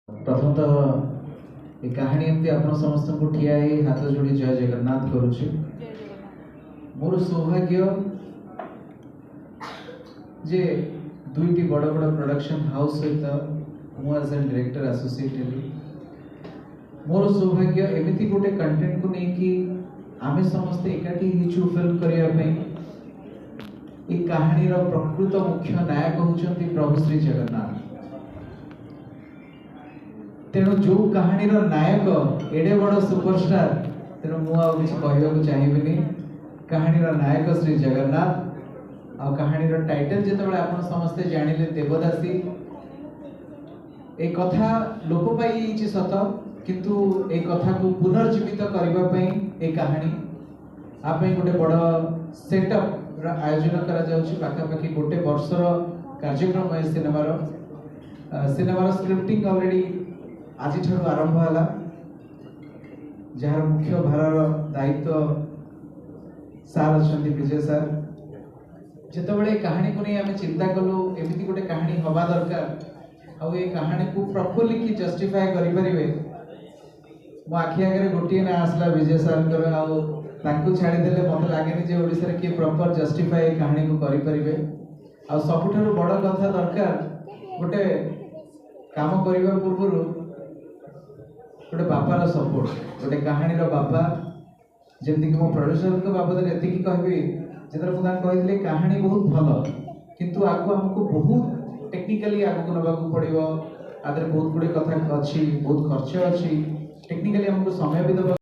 ପ୍ରଥମତଃ ଏ କାହାଣୀ ଏମିତି ଆପଣ ସମସ୍ତଙ୍କୁ ଠିଆ ହେଇ ହାତ ଯୋଡ଼ି ଜୟ ଜଗନ୍ନାଥ କରୁଛି। ମୋର ସୌଭାଗ୍ୟ ଯେ ଦୁଇଟି ବଡ଼ ବଡ଼ ପ୍ରଡକ୍ସନ୍ ହାଉସ୍ ସହିତ ମୁଁ ଆଜ୍ ଏନ୍ ଡିରେକ୍ଟର ଆସୋସିଏଟ୍ ହେଲି। ମୋର ସୌଭାଗ୍ୟ, ଏମିତି ଗୋଟେ କଣ୍ଟେଣ୍ଟକୁ ନେଇକି ଆମେ ସମସ୍ତେ ଏକାଠି ହେଇଛୁ ଫିଲ୍ମ କରିବା ପାଇଁ। ଏ କାହାଣୀର ପ୍ରକୃତ ମୁଖ୍ୟ ନାୟକ ହେଉଛନ୍ତି ପ୍ରଭୁ ଶ୍ରୀ ଜଗନ୍ନାଥ। ତେଣୁ ଯୋଉ କାହାଣୀର ନାୟକ ଏଡ଼େ ବଡ଼ ସୁପରଷ୍ଟାର, ତେଣୁ ମୁଁ ଆଉ କିଛି କହିବାକୁ ଚାହିଁବିନି। କାହାଣୀର ନାୟକ ଶ୍ରୀ ଜଗନ୍ନାଥ। ଆଉ କାହାଣୀର ଟାଇଟଲ ଯେତେବେଳେ ଆପଣ ସମସ୍ତେ ଜାଣିଲେ, ଦେବଦାସୀ, ଏ କଥା ଲୋପ ପାଇଯାଇଛି ସତ, କିନ୍ତୁ ଏ କଥାକୁ ପୁନର୍ଜୀବିତ କରିବା ପାଇଁ ଏ କାହାଣୀ ଆ ପାଇଁ ଗୋଟେ ବଡ଼ ସେଟଅପ୍ ର ଆୟୋଜନ କରାଯାଉଛି। ପାଖାପାଖି ଗୋଟେ ବର୍ଷର କାର୍ଯ୍ୟକ୍ରମ ଏ ସିନେମାର। ସିନେମାର ସ୍କ୍ରିପ୍ଟିଂ ଅଲରେଡ଼ି ଆଜିଠାରୁ ଆରମ୍ଭ ହେଲା, ଯାହାର ମୁଖ୍ୟ ଭାରର ଦାୟିତ୍ୱ ସାର୍ ଅଛନ୍ତି, ବିଜୟ ସାର୍। ଯେତେବେଳେ ଏ କାହାଣୀକୁ ନେଇ ଆମେ ଚିନ୍ତା କଲୁ, ଏମିତି ଗୋଟେ କାହାଣୀ ହବା ଦରକାର ଆଉ ଏ କାହାଣୀକୁ ପ୍ରପରଲି କି ଜଷ୍ଟିଫାଏ କରିପାରିବେ, ମୋ ଆଖି ଆଗରେ ଗୋଟିଏ ନାଁ ଆସିଲା, ବିଜୟ ସାର୍ଙ୍କର। ଆଉ ତାଙ୍କୁ ଛାଡ଼ିଦେଲେ ମୋତେ ଲାଗେନି ଯେ ଓଡ଼ିଶାରେ କିଏ ପ୍ରପର ଜଷ୍ଟିଫାଏ ଏ କାହାଣୀକୁ କରିପାରିବେ। ଆଉ ସବୁଠାରୁ ବଡ଼ କଥା ଦରକାର, ଗୋଟେ କାମ କରିବା ପୂର୍ବରୁ ଗୋଟେ ବାପାର ସପୋର୍ଟ, ଗୋଟେ କାହାଣୀର ବାପା। ଯେମିତିକି ମୋ ପ୍ରଡ୍ୟୁସରଙ୍କ ବାବଦରେ ଏତିକି କହିବି, ଯେତେବେଳେ ମୁଁ ତାଙ୍କୁ କହିଥିଲି କାହାଣୀ ବହୁତ ଭଲ, କିନ୍ତୁ ଆଗକୁ ଆମକୁ ବହୁତ ଟେକ୍ନିକାଲି ଆଗକୁ ନେବାକୁ ପଡ଼ିବ, ଆ ଦେହରେ ବହୁତ ଗୁଡ଼ିଏ କଥା ଅଛି, ବହୁତ ଖର୍ଚ୍ଚ ଅଛି, ଟେକ୍ନିକାଲି ଆମକୁ ସମୟ ବି ଦେବାକୁ